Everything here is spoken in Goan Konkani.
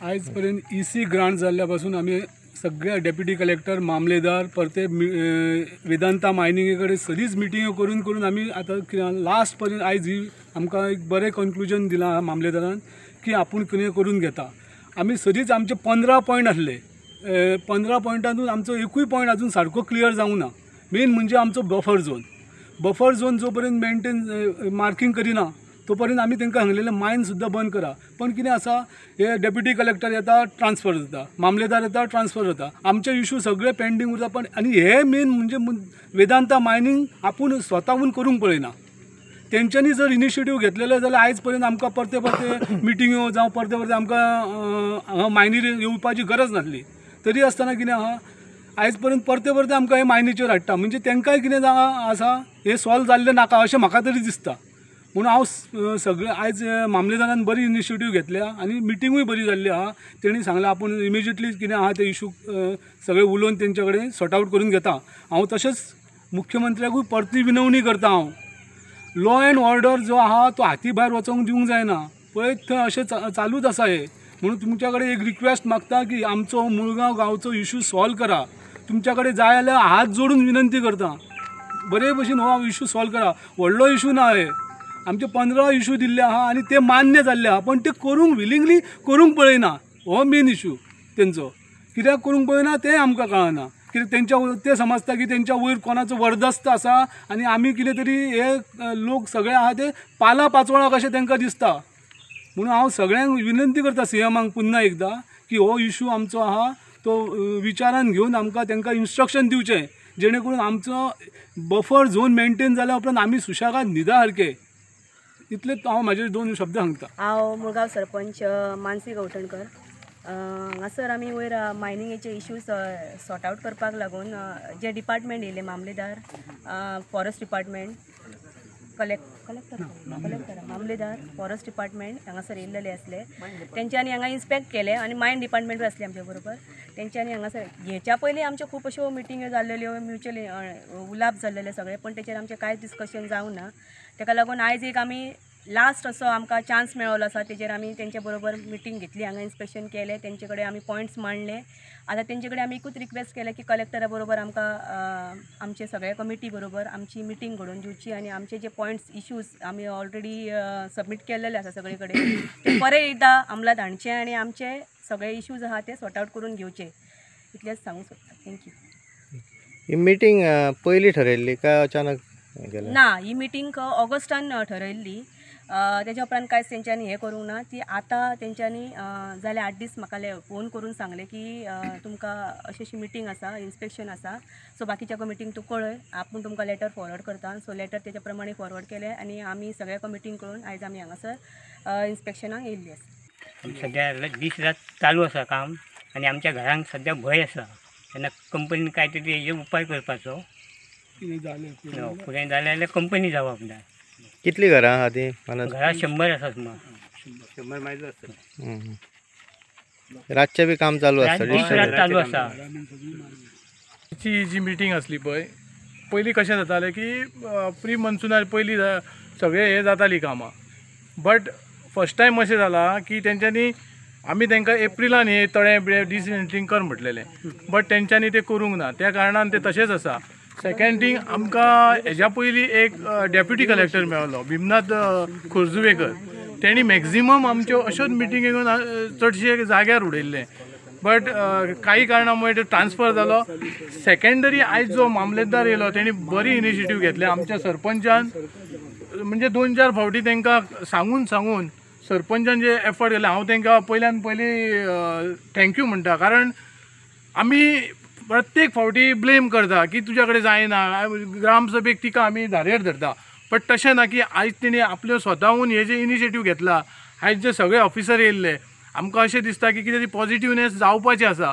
आयज पर्यंत EC grant जाल्ल्या पासून आमी सगळे डेप्युटी कलेक्टर, मामलेदार, परते वेदांता मायनिंगे कडेन सदींच मिटिंग्यो करून करून आमी आतां लास्ट पर्यंत आयज ही आमकां एक बरें कन्क्लुजन दिलां मामलेदारान की आपूण कितें करून घेता. आमी सदींच आमचे 15 पॉयंट आसले, 15 पॉयंटांतून आमचो एकूय पॉयंट अजून सारको क्लियर जावंक ना. मेन म्हणजे आमचो बफर झोन, बफर झोन जो पर्यंत मेंटेन मार्किंग करिना तो पर्यंत आमी तांकां सांगलेलें मायन सुद्दां बंद करा. पण कितें आसा, हे डेप्युटी कलेक्टर येता ट्रान्सफर जाता, मामलेदार येता ट्रान्सफर जाता, आमचे इशू सगळे पेंडींग उरता. पण आनी हे मेन म्हणजे वेदांता मायनींग आपूण स्वताहून करूंक पळयना. तेंच्यांनी जर इनिशिएटीव घेतलेले जाल्यार आयज पर्यंत आमकां परते परते मिटिंग्यो जावं परते परते आमकां मायनीर येवपाची गरज नासली. तरी आसतना कितें आहा, आयज पर्यंत परते परते आमकां हे मायनीचेर हाडटा. म्हणजे तांकांय कितें आसा हें सॉल्व जाल्लें नाका अशें म्हाका तरी दिसता. म्हणून हांव सगळें आयज मामलेदारान बरी इनिशिएटीव घेतल्या आनी मिटिंगूय बरी जाल्ली आहा. तेणी सांगलें आपूण इमिजिएटली कितें आहा ते इशू सगळे उलोवन तेंचे कडेन सॉर्ट आवट करून घेता. हांव तशेंच मुख्यमंत्र्याकूय परती विनवणी करता. हांव लॉ एंड ऑर्डर जो आहा तो हाती भायर वचोंक दिवंक जायना. पळयत थंय अशें चालूच आसा हें. म्हणून तुमच्या कडेन एक रिक्वेस्ट मागता की आमचो मुळगांव गांवचो इशू सॉल्व करा. तुमच्या कडेन जाय जाल्यार हात जोडून विनंती करता, बरे भशेन हो इशू सॉल्व करा. व्हडलो इशू ना हे, आमचे 15 इशू दिल्ले आहा आनी ते मान्य जाल्ले आहा, पण ते करूंक विलिंगली करूंक पळयना. हो मेन इशू तेंचो. कित्याक करूंक पळयना तें आमकां कळना. कित्याक तेंच्या ते समजता की तेंच्या वयर कोणाचो वरदस्त आसा आनी आमी कितें तरी हे लोक सगळे आहा ते पाला पाचोळा कशें तांकां दिसता. म्हणून हांव सगळ्यांक विनंती करता सीएमाक पुन्हा एकदां की हो इशू आमचो आहा तो विचारान घेवन आमकां तांकां इन्स्ट्रक्शन दिवचें, जेणे करून आमचो बफर झोन मेंटेन जाल्या उपरांत आमी सुशेगाद न्हिदा सारके. इतलेच हांव म्हाजे 2 शब्द सांगता. हांव मुळगांव सरपंच मानसी गवठणकर. हांगासर आमी वयर मायनिंगेचे इश्यूज सॉर्ट आवट करपाक लागून जे डिपार्टमेंट येयले, मामलेदार, फॉरेस्ट डिपार्टमेंट, कलेक्टर, मामलेदार, फॉरेस्ट डिपार्टमेंट हांगासर येयल्लेले आसले. तेंच्यांनी हांगा इन्स्पेक्ट केले आनी मायन डिपार्टमेंटूय आसले आमच्या बरोबर. तेंच्यांनी हांगासर हेच्या पयलीं आमच्यो खूब अश्यो मिटिंग्यो जाल्लेल्यो, म्युच्युअल उलाप जाल्लेले सगळे, पण तेचेर आमचें कांयच डिस्कशन जावंक ना. तेका लागून आयज एक आमी लास्ट असो आमकां चान्स मेळ्ळो आसा, तेजेर आमी तेंचे बरोबर मिटींग घेतली, हांगा इन्स्पेक्शन केलें, तेंचे कडेन आमी पॉयंट्स मांडले. आतां तेंचे कडेन आमी एकूच रिक्वेस्ट केलें की कलेक्टरा बरोबर आमकां आमचे सगळे कमिटी बरोबर आमची मिटींग घडोवन दिवची आनी आमचे जे पॉयंट्स इश्यूज आमी ऑलरेडी सबमीट केल्लेले आसा सगळे कडेन ते परत एकदां अंमलात हाडचे आनी आमचे सगळे इश्यूज आहा ते सॉर्ट आवट करून घेवचे. इतलेंच सांगूंक सोदता. Thank you. ही मिटींग पयलीं ठरयल्ली काय अचानक केलें? ना, ही मिटींग ऑगस्टान ठरयल्ली. तेच्या उपरांत कांयच तेंच्यांनी हें करूंक ना. ती आतां तेंच्यांनी जाल्यार 8 दीस म्हाका फोन करून सांगलें की तुमकां अशी अशी मिटींग आसा, इन्स्पेक्शन आसा, सो बाकीच्या कमिटींक तूं कळय, आपूण तुमकां लेटर फॉरवर्ड करता. सो लेटर तेच्या प्रमाणे फॉरवर्ड केलें आनी आमी सगळ्या कमिटींक कळून आयज आमी हांगासर इन्स्पेक्शनाक येयल्ली आसा. सद्या दीस रात चालू आसा काम आनी आमच्या घरांक सद्या भंय आसा. तेन्ना कंपनीन काय तरी हेजेर उपाय करपाचो. कितें जालें फुडें जालें जाल्यार कंपनी जबाबदार. कितली घरां आहा ती? घरां 100 आसा सुमार. 100 मायज आसतलें. रातचें बी काम चालू आसता? दीस रात चालू आसा. ची जी मिटींग आसली पळय, पयलीं कशें जातालें की प्री मॉन्सुनार पयलीं सगळें हें जातालीं कामां, बट फर्स्ट टायम अशें जालां की तेंच्यांनी आमी तांकां एप्रिलान हे तळें बिळें डिसमेंटलिंग कर म्हटलेलें, बट तेंच्यांनी तें करूंक ना, त्या कारणान तें तशेंच आसा. सेकेंड थींग, आमकां हेज्या पयलीं एक डेप्युटी कलेक्टर मेळ्ळो, भीमनाथ खोर्जुवेकर, तेणी मॅक्झिमम आमच्यो अश्योच मिटिंगी घेवन चडशे जाग्यार उडयल्ले, बट काही कारणां मुळे तो ट्रान्सफर जालो. सेकेंडरी आयज जो मामलेदार येयलो तेणी बरी इनिशिएटीव घेतली. आमच्या सरपंचान म्हणजे 2-4 फावटी तांकां सांगून सांगून सरपंचान जे एफर्ट केले, हांव तांकां पयल्यान पयलीं thank you म्हणटा. कारण आमी प्रत्येक फावटी ब्लेम करता की तुज्या कडेन जायना, ग्रामसभेक तिका आमी धारेर धरता, बट तशें ना की आयज तेणी आपल्यो स्वताहून हे जे इनिशिएटीव घेतला, आयज जे सगळे ऑफिसर येयल्ले, आमकां अशें दिसता की कितें तरी पॉजिटिवनेस जावपाचें आसा.